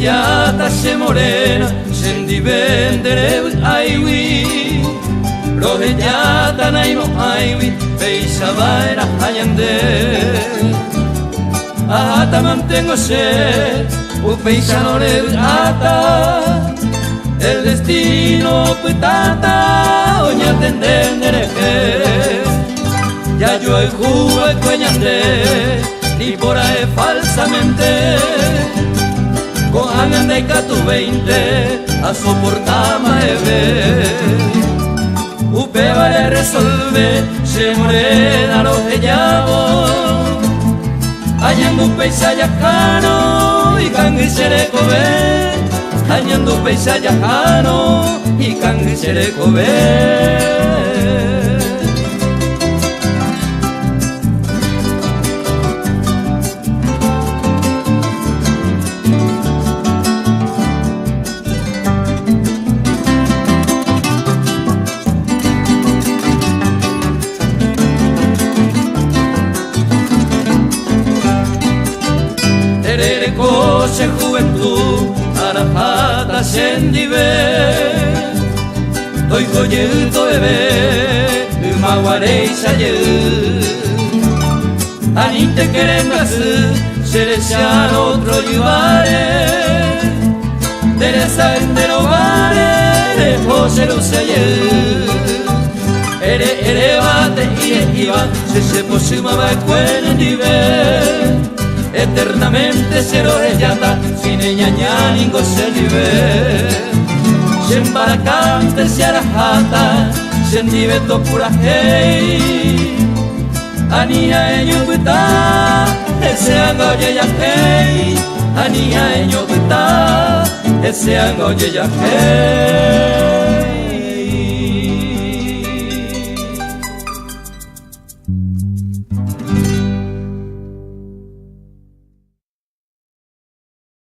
Rohejáta che morena chendive nde revy'áigui Rohejáta naimo'ãigui péicha va'erãha ñande Aháta mantengo che upéicharõ revy'áta El destino opytáta oñatende nderehe Jajoayhu va'ekue ñande nipora'e falsamente Ko'ág̃a ndaikatuvéinte asoporta mba'eve Upévare resolve che morena rohejávo Añandu péicha jahárõ ikangy che rekove Añandu péicha jahárõ ikangy che rekove. Terereko che juventud araháta chendive Toiko jey to'eve ymaguaréicha jey Aníteke rembyasy che rechárõ otro jyváre Nde resay nde rováre reho che ruse jey Ere eréva te'i he'íva che chepochýma va'ekue nendive Eternamente che rohejáta si neñaña ningo chendive Che mbarakánte che araháta chendive topurahéi Ani ha'eñopyta hese anga ojejahéi Ani ha'eñopyta hese anga ojejahéi.